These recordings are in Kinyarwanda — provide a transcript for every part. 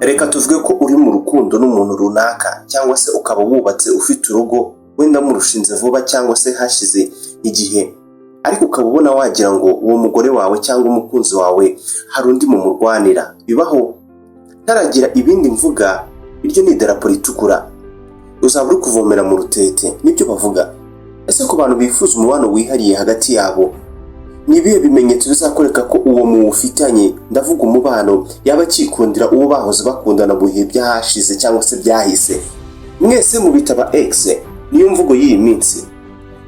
Reka tuvuge ko uri mu rukundo n'umuntu runaka, cyangwa se ukaba wubatse ufite urugo, wenda murushinze vuba cyangwa se hashize igihe, ariko ukaba ubona wagira ngo uwo mugore wawe cyangwa umukunzi wawe hari undi mumurwanira. Bibaho. Ntaragira ibindi mvuga, iryo ni idarapo ritukura. Uzaba uri kuvomera mu rutete, nibyo bavuga. Ese ku bantu bifuza umubano wihariye hagati yabo, ni ibihe bimenyetso bizakwereka ko uwo muwufitanye, ndavuga umubano, yaba akikundira uwo bahoze bakundana mu bihe byahashize cyangwa se byahise? Mwese mubita ex, niyo mvugo y'iyi minsi.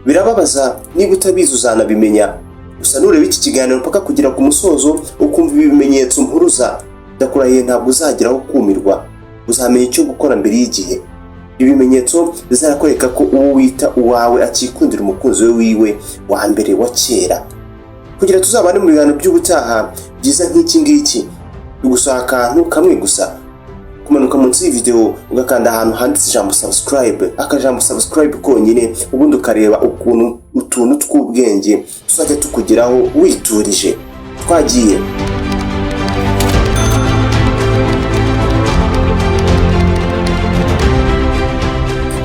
Birababaza, niba utabizi uzanabimenya. Gusa nureba iki kiganiro mpaka kugera ku musozo, ukumva ibi bimenyetso mpuruza, ndakurahiye ntabwo uzageraho kumirwa, uzamenya icyo gukora mbere y'igihe. Ibimenyetso bizarakwereka ko uwo wita uwawe akikundira umukunzi we wiwe wa mbere wa kera. Kugira tuzabane mu biganiro by'ubutaha byiza nk'iki ngiki, bigusaba akantu kamwe gusa: kumanuka munsi y'iyi video, ugakanda ahantu handitse ijambo subscribe, akajambo subscribe konyine, ubundi ukareba ukuntu utuntu tw'ubwenge tuzajya tukugeraho witurije. Twagiye.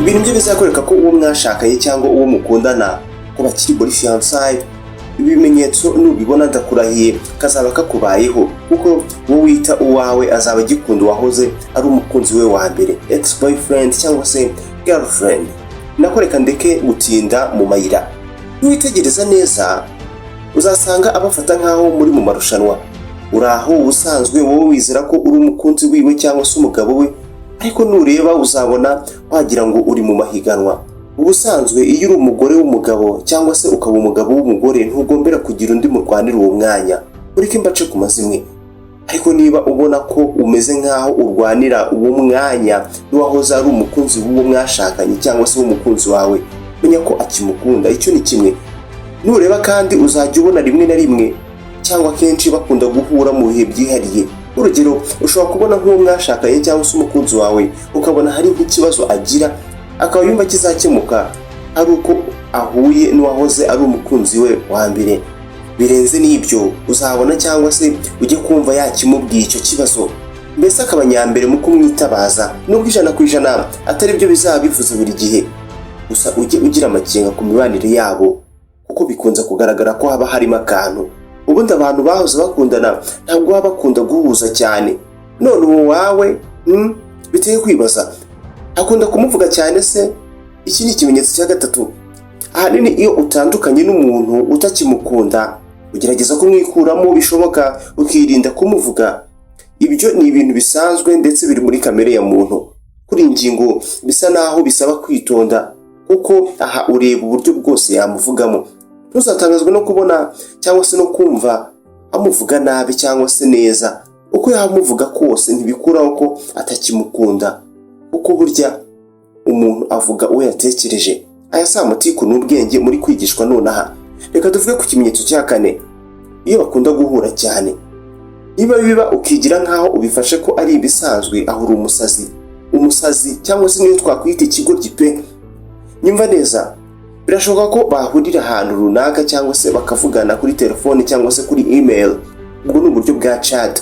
Ibintu byo bizakwereka ko uwo mwashakanye cyangwa uwo mukundana ko bakiri muri fiançailles. Ibi bimenyetso nubibona, ndakurahiye kazaba kakubayeho, kuko uwo wita uwawe azaba agikunda uwahoze ari umukunzi we wa mbere, ex boyfriend cyangwa se girlfriend. Nako reka ndeke gutinda mu mayira. Niwitegereza neza, uzasanga abafata nk'aho muri mu marushanwa. Uri aho ubusanzwe wowe wizera ko uri umukunzi wiwe cyangwa se umugabo we, ariko nureba uzabona wagira ngo uri mu mahiganwa. Ubusanzwe iyo uri umugore w'umugabo cyangwa se ukaba umugabo w'umugore, ntugombera kugira undi murwanira uwo mwanya, ureke mbace ku mazimwe. Ariko niba ubona ko umeze nk'aho urwanira uwo mwanya n'uwahoze ari umukunzi w'uwo mwashakanye cyangwa se w'umukunzi wawe, menya ko akimukunda. Icyo ni kimwe. Nureba kandi uzajya ubona rimwe na rimwe cyangwa kenshi bakunda guhura mu bihe byihariye. Urugero, ushobora kubona nk'uwo mwashakanye cyangwa se umukunzi wawe, ukabona hari nk'ikibazo agira, akaba yumva kizakemuka ari uko ahuye n'uwahoze ari umukunzi we wa mbere. Birenze n'ibyo, uzabona cyangwa se ujye kumva yakimubwiye icyo kibazo, mbese akaba nyambere mu kumwitabaza, nubwo 100% atari byo bizaba bivuze buri gihe. Gusa ujye ugira amakenga ku mibanire yabo, kuko bikunze kugaragara ko haba harimo akantu. Ubundi abantu bahoze bakundana ntabwo baba bakunda guhuza cyane. None uwo wawe biteye kwibaza, akunda kumuvuga cyane se? Iki ni ikimenyetso cya gatatu. Ahanini iyo utandukanye n'umuntu utakimukunda, ugerageza kumwikuramo bishoboka, ukirinda kumuvuga. Ibyo ni ibintu bisanzwe, ndetse biri muri kamere ya muntu. Kuri iyi ngingo bisa naho bisaba kwitonda, kuko aha ureba uburyo bwose yamuvugamo. Ntuzatangazwe no kubona cyangwa se no kumva amuvuga nabi cyangwa se neza. Uko yamuvuga kose ntibikuraho ko atakimukunda, kuko burya umuntu avuga uwo yatekereje. Aya si amatiku, ni ubwenge muri kwigishwa nonaha. Reka tuvuge ku kimenyetso cya kane: iyo bakunda guhura cyane. Niba biba ukigira nk'aho ubifashe ko ari ibisanzwe, aho uri umusazi, umusazi cyangwa se niyo twakwita ikigoryi pe. Nyumva neza, birashoboka ko bahurira ahantu runaka cyangwa se bakavugana kuri telefone cyangwa se kuri email, ubwo ni uburyo bwa chat.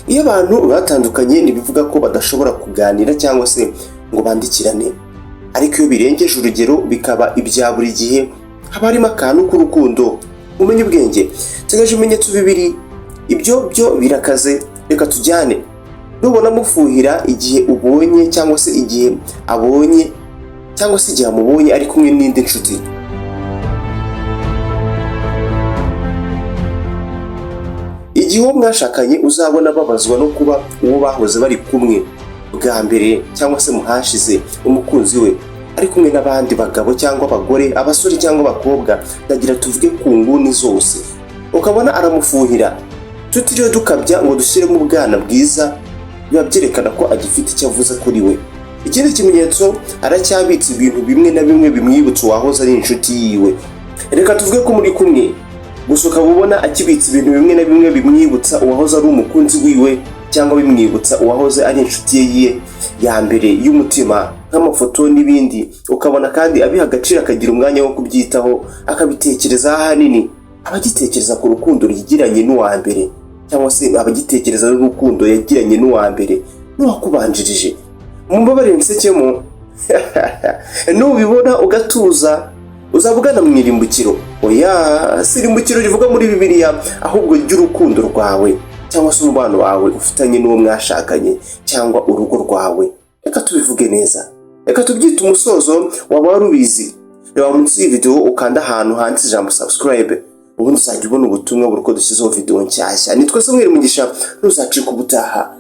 Iyo abantu batandukanye ntibivuga ko badashobora kuganira cyangwa se ngo bandikirane, ariko iyo birengeje urugero bikaba ibya buri gihe, haba harimo akantu k'urukundo. Umenye ubwenge, nsigaje ibimenyetso bibiri, ibyo byo birakaze. Reka tujyane. Nubona mufuhira igihe ubonye cyangwa se igihe abonye cyangwa se igihe amubonye ari kumwe n'indi nshuti. Igihe uwo mwashakanye uzabona ababazwa no kuba uwo bahoze bari kumwe bwa mbere cyangwa se muhashize, umukunzi we, ari kumwe n'abandi bagabo cyangwa abagore, abasore cyangwa abakobwa, ndagira tuvuge ku nguni zose, ukabona aramufuhira, tutiriwe dukabya ngo dushyiremo ubwana bwiza, biba byerekana ko agifite icyo avuze kuri we. Ikindi kimenyetso, aracyabitse ibintu bimwe na bimwe bimwibutsa uwahoze ari inshuti yiwe. Reka tuvuge ko muri kumwe gusa, ukaba ubona akibitse ibintu bimwe na bimwe bimwibutsa uwahoze ari umukunzi wiwe cyangwa bimwibutsa uwahoze ari inshuti ye ya mbere y'umutima, nk'amafoto n'ibindi, ukabona kandi abiha agaciro, akagira umwanya wo kubyitaho, akabitekerezaho. Ahanini aba agitekereza ku rukundo yigiranye n'uwa mbere. cyangwa se abagitekereza n'urukundo yagiranye n'uwa mbere n'uwakubanjirije. Mumbabarire nsekemo. Nubibona ugatuza, uzaba ugana mu irimbukiro. Oya, si irimbukiro rivuga muri Bibiliya, ahubwo ry'urukundo rwawe cyangwa se umubano wawe ufitanye n'uwo mwashakanye cyangwa urugo rwawe. Reka tubivuge neza, reka tubyite umusozo. Waba wari ubizi? Reba munsi y'iyi video, ukanda ahantu handitse ijambo "subscribe", ubundi uzajya ubona ubutumwa buri uko dushyizeho video nshyashya. Nitwa Samweli Mugisha, ntuzacike ubutaha.